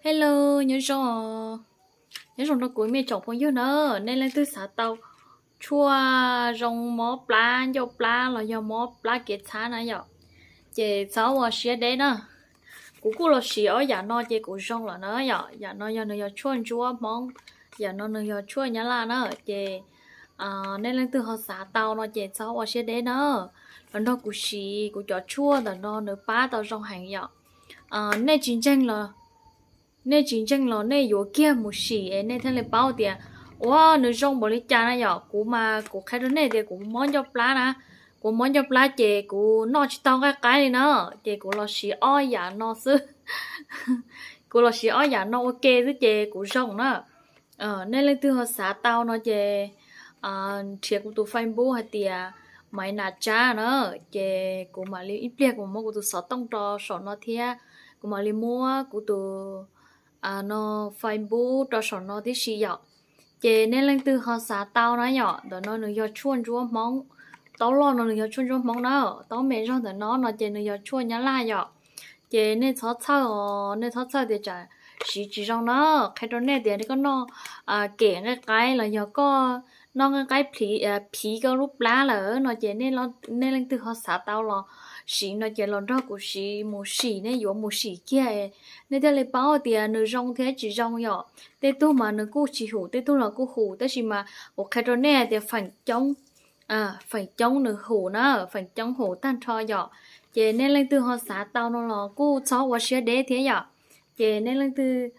Hello, nyob zoo, nyob zoo rau kuv me tsoom phooj ywg na. Nej leej twg xav tau tshuaj zoo mob plab ncauj plab los yog mob plab kev txhab na yom, ces txhob ua siab deb na. Kuv kuj los siv ob yam no ces kuv zoo lawm na yom. Yam no yog nws yog tshuaj ntsuab Hmoob, yam no nws yog tshuaj Nyab Laj na. Ces nej leej twg ho xav tau no ces txhob ua siab deb na, los nrog kuv siv kuv cov tshuaj ntawm no, nws pab tau zoo heev yom. Nej tsis ntseeg los, nej tsis ntseeg los nej yuav kiag mus sim es nej thiaj li paub tias ua nws zoo npaum li cas na yom. Kuv mas kuv qhia rau nej tias kuv mob ncauj plab na, kuv mob ncauj plab ces kuv noj tsis tau nqaij qaib li na, ces kuv los siv ob yam no xwb. Kuv los siv ob yam no ua ke xwb ces kuv zoo na. Nej leej twg ho xav tau no ces nrhiav kuv tus Facebook hais tias Maiv Nas Tsab na, ces kuv mam li ib pliag kuv muab kuv tus xov tooj rau saum no thiab kuv mam li muab kuv tus no Facebook rau saum no tib si yom. Ces nej leej twg ho xav tau na yom, ntawm no nws yog tshuaj ntsuab Hmoob, taub loj no nws yog tshuaj ntsuab Hmoob na, taub me zog ntawm no no ces nws yog tshuaj Nyab Laj yom. Ces nej txhob txhawj os, nej txhob txhawj tias tsam siv tsis zoo na, qhia rau nej tias koj noj kem nqaij qaib los yog koj noj nqaij qaib phiv koj lub plab lawm no ces nej leej twg ho xav tau los siv no ces los nrog kuv siv mus sim, nej yuav mus sim kiag nej thiaj li paub tias nws zoo thiab tsis zoo yom. Tej tug mas nws kuj tsis hum, tej tug los kuj hum, tab sis mas kuv qhia rau nej hais tias feem coob, feem coob nws hum na, feem coob hum tag nrho yom. Ces nej leej twg ho xav tau no los kuj txhob ua siab deb thiab yom. Ces nej leej twg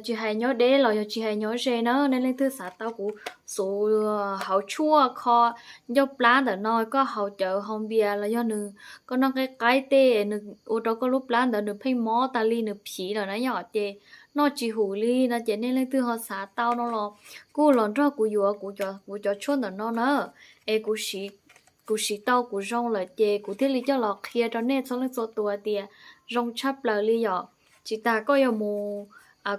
tsis hais nyob deb los yog tsis hais nyob ze na, nej leej twg xav tau kuv xuv hauv tshuaj kho ncauj plab ntawm no, koj haus cawv haus npias los yog nws, koj noj nqaij qaib tej nws ua rau koj lub plab ntawd nws pheej mob tas li nws phiv lawm na yom, ces noj tsis hum li no ces nej leej twg ho xav tau no los kuj los nrog kuv yuav kuv cov tshuaj ntawm no na. Es kuv siv tau kuv zoo lawm ces kuv thiaj li coj los qhia rau nej txhua leej txhua tus hais tias zoo tshaj plaws li yom. Tsis tas koj yuav mus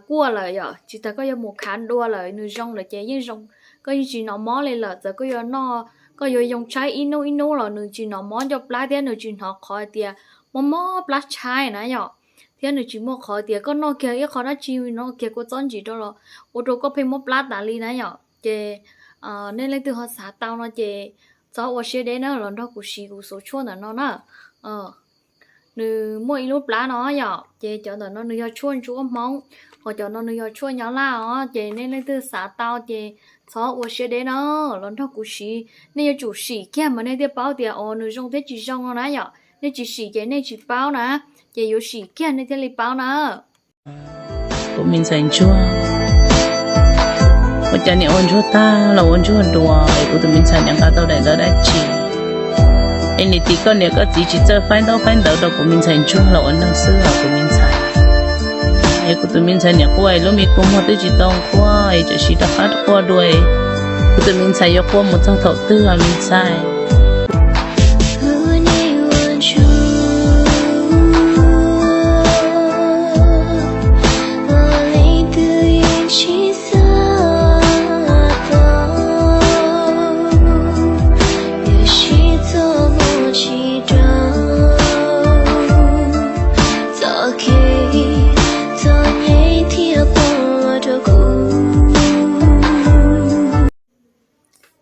kuaj lawm yom, tsis tas koj yuav mus khav dua lawm nws zoo lawm ces yeej zoo, koj yeej tsis hnov mob li lawm. Txawm koj yuav noj, koj yuav yoo tshaib ib hnub ib hnub los nws tsis hnov mob ncauj plab thiab nws tsis hnov qhov tias mob mob plab tshaib na yom, thiab nws tsis muaj qhov tias koj noj kiag ib qho dab tsi, noj kiag kua txob ntsim rau los ua rau koj pheej mob plab tas li na yom. Ces nej leej twg ho xav tau no ces txhob ua siab deb na, los nrog kuv siv kuv xuv tshuaj ntawm no na. Nws muaj ib lub plab no yom, ces cov ntawm no nws yog tshuaj ntsuab Hmoob, ho cov no nws yog tshuaj Nyab Laj os. Ces nej leej twg xav tau ces txhob ua siab deb na, los nrog kuv siv. Nej yuav tsum sim kiag mas nej thiaj paub tias os nws zoo thiab tsis zoo no na yom. Nej tsis sim ces nej tsis paub na, ces yuav sim kiag nej thiaj li paub na. Kuv me ntxhais ntsuag, ua cas niam ua ntsuag tag los ua ntsuag dua es kuv tus me ntxhais niam nqa tau daim ntawv dab tsi? Es niam tim koj niam koj txiv tsis txawj faib ntaub faib ntawv rau kuv me ntxhais ntsuag los ua neeg xwb los kuv me ntxhais. Es kuv tus me ntxhais niam quaj es lub me kua muag twb tsis tau quaj es tseem siv rov qab quaj dua. Kuv tus me ntxhais yuav quaj mus txog thaum twg os me ntxhais?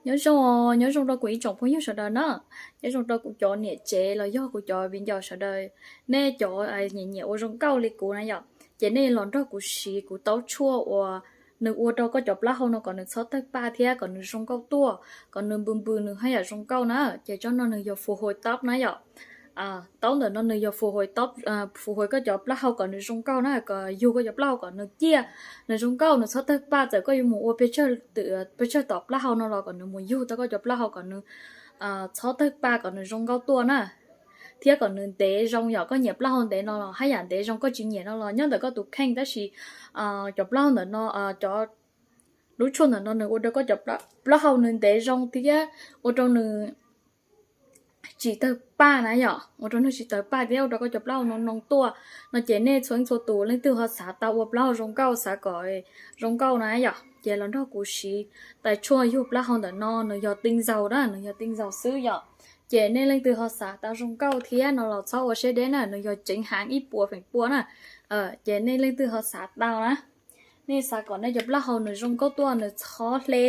Nyob zoo, nyob zoo rau kuv ib tsoom phooj ywg sawv daws na, nyob zoo rau kuv cov niam tsev los yog kuv cov viv ncaus sawv daws, nej cov nyiam nyiam ua zoo nkauj li kuv na yom, ces nej los nrog kuv siv kuv taub tshuaj uas nws ua rau koj cov plaub hau no kom nws txhob tawg paj thiab kom nws zoo nkauj tuaj, kom nws npws npws nws haj yam zoo nkauj na. Ces tsob no nws yog fuv hais tob na yom. Taub ntawm no nws yog fuv hais tob, fuv hais koj cov plaub hau kom nws zoo nkauj na, kom yug koj cov plaub hau kom nws ciaj, nws zoo nkauj, nws txhob tawg paj. Txawm koj yuav mus ua pes tsawg tom plaub hau no los kom nws mus yug tau koj cov plaub hau kom nws txhob tawg paj kom nws zoo nkauj tuaj na, thiab kom nws ntev zoo. Yog koj nyiam plaub hau ntev no los haj yam ntev zoo, koj tsis nyiam no los nyob ntawm koj tus kheej, tab sis cov plaub hau ntawm no, cov lub tshuaj ntawm no nws ua rau koj cov plaub hau nws ntev zoo thiab ua rau nws tsis tawg paj na yom, ua rau nws tsis tawg paj thiab ua rau koj cov plaub hau noo noo tuaj no. Ces nej txhua leej txhua tus leej twg ho xav tau ua plaub hau zoo nkauj, xav kom zoo nkauj na yom, ces los nrog kuv siv tais tshuaj yug plaub hau ntawm no, nws yog tinh dầu na, nws yog tinh dầu xwb yom. Ces nej leej twg ho xav tau zoo nkauj thiab no los txhob ua siab deb na, nws yog chính hãng ib puas feem pua na. Ces nej leej twg ho xav tau na, nej xav kom nej cov plaub hau nws zoo nkauj tuaj nws txhob hle,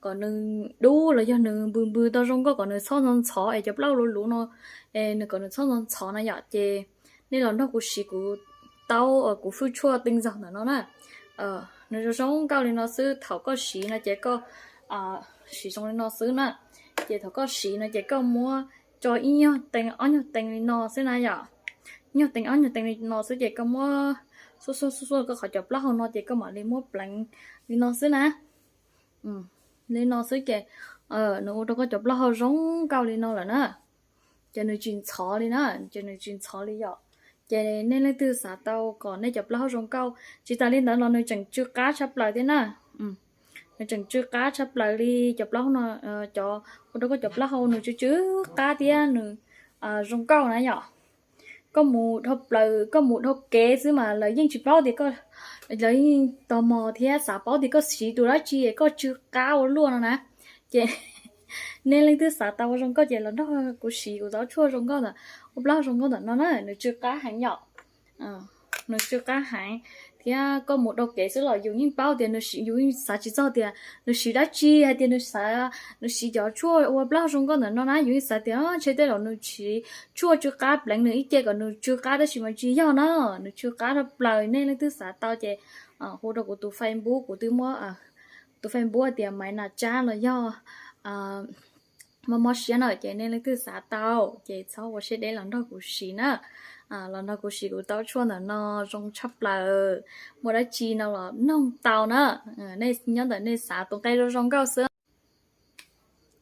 kom nws dub los yog nws npws npws tau zoo nkauj kom nws txhob ntxhov ntxhov es cov plaub hau luv luv no, es nws kom nws txhob ntxhov ntxhov na yom, ces nej los nrog kuv siv kuv taub kuv fwj tshuaj teej zaug ntawm no na. Nws zoo zoo nkauj li no xwb, thaum koj siv no ces koj siv zoo li no xwb na. Ces thaum koj siv no ces koj muab tso ib nyuag teev ob nyuag teev li no xwb na yom. Nyuag teev ob nyuag teev li no xwb ces koj muab xuaj xuaj xuaj xuaj koj qhov cov plaub hau no ces koj mam li muab pleev li no xwb na. Li no xwb ces nws ua rau koj cov plaub hau zoo nkauj li no lawm na. Ces nws tsis ntxhov li na, ces nws tsis ntxhov li yom. Ces nej leej twg xav tau kom nej cov plaub hau zoo nkauj, tsis tas li ntawd los nws tseem tsw qab tshaj plaws thiab na. Nws tseem tsw qab tshaj plaws li cov plaub hau no, cov ua rau koj cov plaub hau nws tsw tsw qab thiab nws zoo nkauj na yom. Koj mus dhau plaws, koj mus dhau kev xwb mas lawv yeej tsis paub tias koj, lawv yeej tò mò thiab xav paub tias koj siv tus dab tsi koj tsw qab ua luaj no na. Ces nej leej twg xav tau ua zoo nkauj ces los nrog kuv siv kuv taub tshuaj zoo nkauj ntawm, ua plaub zoo nkauj ntawm no na, nws tsw qab heev yom. Nws tsw qab heev thiab koj mus dhau kev xwb los yus yeej paub tias nws siv, yus yeej xav tsis txog tias nws siv dab tsi, hais tias nws xav, nws siv cov tshuaj ua plaub zoo nkauj ntawm no na, yus yeej xav tias ntshe tej zaum nws siv tshuaj tsw qab pleev nws ib ce kom nws tsw qab tab sis mas tsis yog na, nws tsw qab tshaj plaws. Nej leej twg xav tau ces hu rau kuv tus Facebook, kuv twb muab tus Facebook hais tias Maiv Nas Tsab los yog mob mob siab na, ces nej leej twg xav tau ces txhob ua siab deb los nrog kuv siv na. Los nrog kuv siv kuv taub tshuaj ntawm no zoo tshaj plaws, muaj dab tsi no los noog tau na. Nej nyob ntawm nej xav tus nqe zoo zoo nkauj xwb.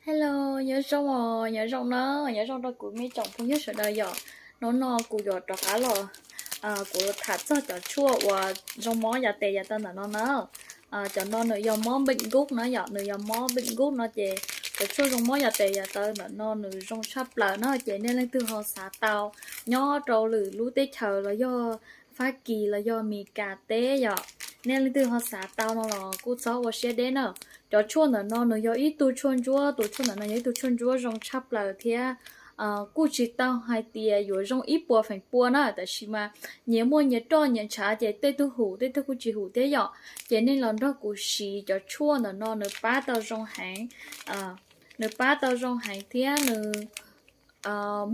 Hello, nyob zoo os, nyob zoo na, nyob zoo rau kuv me tsoom phooj ywg sawv daws yom. Hnub no kuv yuav rov qab los, kuv tham txog cov tshuaj uas zoo mob yav tes yav taw ntawm no na. Cov no nws yog mob npeem nkuj na yom, nws yog mob npeem nkuj no ces cov tshuaj zoo mob yav tes yav taw ntawm no nws zoo tshaj plaws na, ces nej leej twg ho xav tau nyob rau lwm lub teb chaws los yog Fab Kis los yog Mes Kas teb yom, nej leej twg ho xav tau no los kuj txhob ua siab deb na. Cov tshuaj ntawm no nws yog ib tug tshuaj ntsuab, tus tshuaj ntawm no yog ib tug tshuaj ntsuab zoo tshaj plaws thiab kuj tsis tau hais tias yuav zoo ib puas feem pua na, tab sis mas nyias muaj nyias roj nyias ntshav ces tej tug hum tej tug kuj tsis hum thiab yom. Ces nej los nrog kuv siv cov tshuaj ntawm no nws pab tau zoo heev, nws pab tau zoo heev thiab nws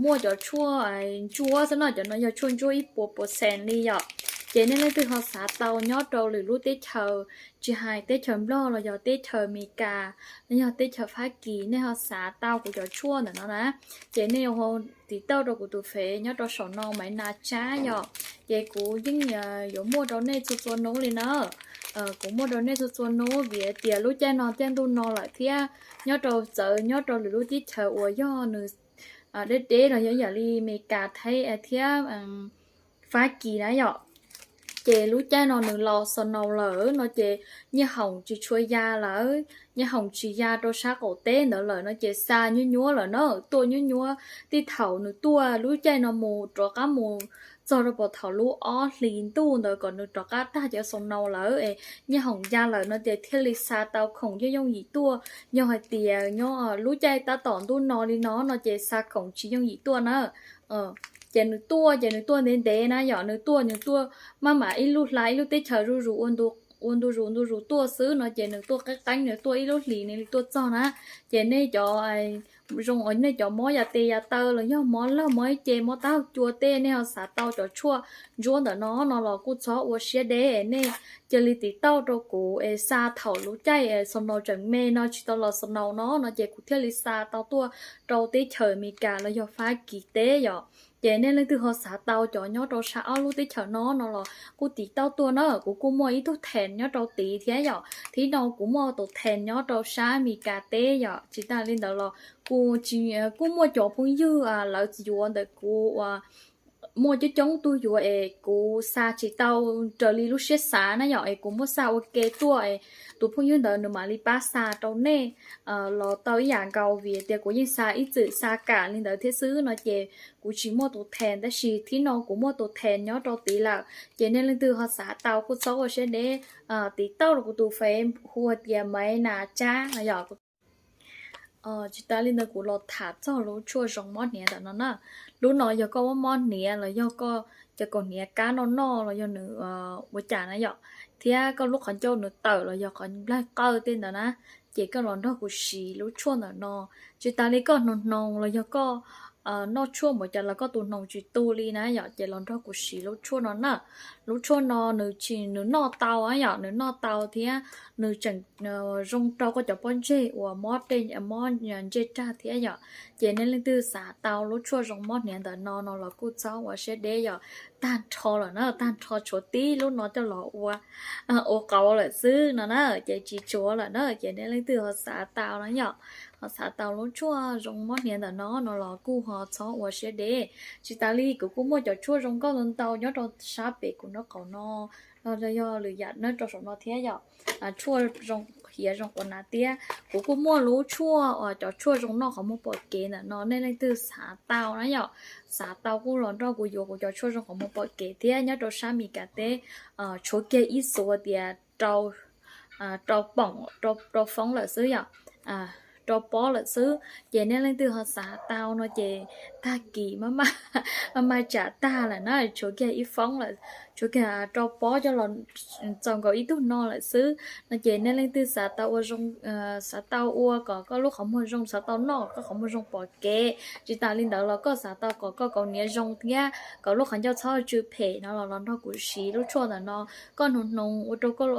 muaj cov tshuaj ntsuab xwb no, cov no yog tshuaj ntsuab ib puas percent li yom. Ces nej leej twg ho xav tau nyob rau lwm lub teb chaws, tsis hais teb chaws Nplog los yog teb chaws Mes Kas los yog teb chaws Fab Kis, nej ho xav tau kuv cov tshuaj ntawm no na, ces nej tiv tauj rau kuv tus fev nyob rau saum no Maiv Nas Tsab yom. Ces kuv yeej yuav muaj rau nej txhua txhua hnub li na. Kuv muaj rau nej txhua txhua hnub vim tias lub caij no caij ntuj no lawm thiab nyob rau txawv nyob rau lwm lub teb chaws uas yog nws deb deb los yog yam li Mes Kas, Thaib thiab Fab Kis na yom. Ces lub caij no nws los snow lawm no ces nyiaj hoom tsis tshua ya lawm, nyiaj hoom tsis ya rau sab qaum teb ntawd lawm no ces xa nyuab nyuab lawm na, tuaj nyuab nyuab. Tej thaum nws tuaj lub caij no mus rov qab mus txog rau puag thaum lub ob hlis ntuj ntawd kom nws rov qab tag cov snow lawm es nyiaj hoom ya lawm no ces thiaj li xa tau khoom yooj yooj yim tuaj. Yog hais tias nyob lub caij tab tom ntuj no li no no ces xa khoom tsis yooj yim tuaj na. Ces nws tuaj ces nws tuaj ntev ntev na yom, nws tuaj nws tuaj maj mam ib lub hla ib lub teb chaws zuj zus ua ntu zus ntu zus tuaj xwb no ces nws tuaj qeeb qeeb, nws tuaj ib lub hlis nws li tuaj txog na. Ces nej cov zoo, nej cov mob yav tes yav taw los yog mob laug mob ib ce mob taub hau cua tej, nej ho xav tau cov tshuaj ntsuab ntawm no no los kuj txhob ua siab deb, nej cia li tiv tauj rau kuv es xa thaum lub caij snow tseem me no tsis tau los snow no no ces kuv thiaj li xa tau tuaj rau teb chaws Amelikas los yog Fab Kis teb yom. Ces nej leej twg ho xav tau cov nyob rau sab ob lub teb chaws no no los kuj tiv tauj tuaj na, kuv kuj muaj ib tug theem nyob rau tid thiab yom. Thib no kuv muaj tus theem nyob rau sab Amelikas teb yom. Tsis tas li ntawd los kuv tsis, kuj muaj cov phooj ywg lawv yuav ntawm kuv uas muaj coob coob tug yuav es kuv xa tsis tau raws li lub siab xav na yom, es kuv muab xa ua ke tuaj es tus phooj ywg ntawd nws mam li pab xa rau nej los tau ib yam nkaus vim tias kuv yeej xa ib txwm xa kam li ntawd thiab xwb no ces kuv tsis muaj tus theem, tab sis thib no kuv muaj tus theem nyob rau tid lawm. Ces nej leej twg ho xav tau kuj txhob ua siab deb, tiv tauj rau kuv tus fev hu hais tias Maiv Nas Tsab no yom. Tsis tas li ntawd kuv los tham txog lub tshuaj zoo mob hniav ntawm no na. Lub no yog koj mob mob hniav los yog koj cov kaus hniav kab noj noj los yog nws ua cas na yom, thiab koj lub qhov ncauj nws tawm los yog qhov nplaig qawj tej ntawd na, ces koj los nrog kuv siv lub tshuaj ntawm no. Tsis tas li koj hnoos hnoos los yog koj noj tshuaj npaum cas los koj tus hnoos tsis tu li na yom, ces los nrog kuv siv lub tshuaj no na. Lub tshuaj no nws tsis, nws noj tau yom, nws noj tau thiab nws tseem zoo rau koj cov pob ntseg uas mob, mob ntsej rag thiab yom. Ces nej leej twg xav tau lub tshuaj zoo mob hniav ntawm no no los kuj txhob ua siab deb yom, tag nrho lawm na, tag nrho tshuav tib lub no coj los ua, ua qauv lawm xwb no na, ces tsis tshuav lawm na. Ces nej leej twg ho xav tau na yom, ho xav tau lub tshuaj zoo mob hniav ntawm no no los kuj ho txhob ua siab deb. Tsis tas li kuv kuj muaj cov tshuaj zoo nkauj ntau ntau nyob rau sab pem kuv nraub qaum no, los yog lwm yam nyob rau saum no thiab yom. Tshuaj zoo hiav zoo quav hnav thiab kuv kuj muaj lub tshuaj uas cov tshuaj zoo noj qhov muag pom kev ntawm no, nej leej twg xav tau na yom, xav tau kuj los nrog kuv yuav kuv cov tshuaj zoo qhov muag pom kev thiab nyob rau sab Mes Kas teb tshuav kiag ib xuv tias rau, rau poom, rau foob lawm xwb yom, rau pob lawm xwb. Ces nej leej twg ho xav tau no ces tag kis maj maj tsam tag lawm na, tshuav kiag ib foob lawm, tshuav kiag rau pob coj los txaus nkaus ib tug no lawm xwb no. Ces nej leej twg xav tau ua zoo, xav tau ua kom koj lub qhov muag zoo, xav tau noj kom koj qhov muag zoo pom kev, tsis tas li ntawd los koj xav tau kom koj kaus hniav zoo thiab kom lub qhov ncauj txhob tsw phem no los los nrog kuv siv lub tshuaj ntawm no. Koj hnoos hnoos ua rau koj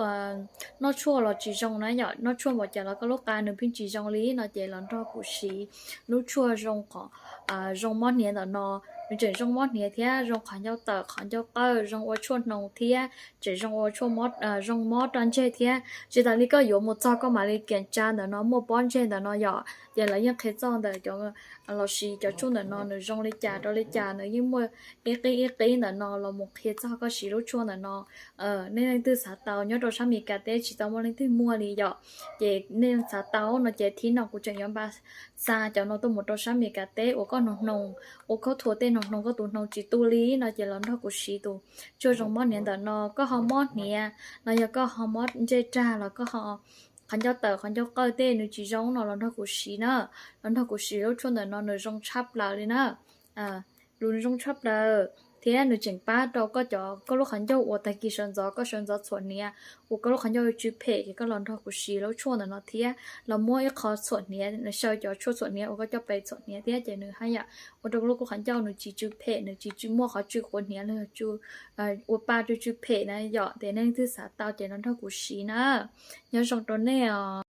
noj tshuaj los tsis zoo na yom, noj tshuaj npaum cas los koj lub qa nws pheej tsis zoo li no ces los nrog kuv siv lub tshuaj zoo qhov, zoo mob hniav ntawm no. Nws tseem zoo mob hniav thiab zoo qhov ncauj tawm qhov ncauj qawj, zoo ua tshuaj hnoos thiab tseem zoo ua tshuaj, zoo mob roj ntseg thiab. Tsis tas li koj yuav mus txog koj mam li kiam tsa ntawm no muaj pob ntseg ntawm no yom, ces lawv yeej qhia txog ntawm cov, los sis cov tshuaj ntawm no nws zoo li cas rau li cas, nws yeej muaj ib qib ib qib ntawm no los mus qhia txog koj siv lub tshuaj ntawm no. Nej leej twg xav tau nyob rau sab Mes Kas teb tsis tau muaj leej twg muag li yom, ces nej xav tau no ces thib no kuv tseem yuav npaj xa cov no tuaj mus rau sab Mes Kas teb uas koj hnoos hnoos, ua khaub thuas tej hnoos hnoos koj tus hnoos tsis tu li no ces los nrog kuv siv tus tshuaj zoo mob hniav ntawm no. Koj ho mob hniav los yog koj ho mob ntsej rag los koj ho qhov ncauj tawm qhov ncauj qawj tej nws tsis zoo no los nrog kuv siv na. Los nrog kuv siv lub tshuaj ntawm no nws zoo tshaj plaws li na. Lus zoo tshaj plaws thiab nws tseem pab rau koj cov, koj lub qhov ncauj uas tag kis sawv ntxov koj sawv ntxov txhuam hniav uas koj lub qhov ncauj tsw phem ces koj los nrog kuv siv lub tshuaj ntawm no thiab los muab ib qho txhuam hniav, xyaw cov tshuaj txhuam hniav uas koj coj pes txhuam hniav thiab ces nws haj yam ua rau koj lub qhov ncauj nws tsis tsw phem, nws tsis tsw muaj qhov tsw quav hniav los yog tsw, ua pa tsw tsw phem na yom. Ces nej leej twg xav tau ces los nrog kuv siv na. Nyob zoo rau nej os.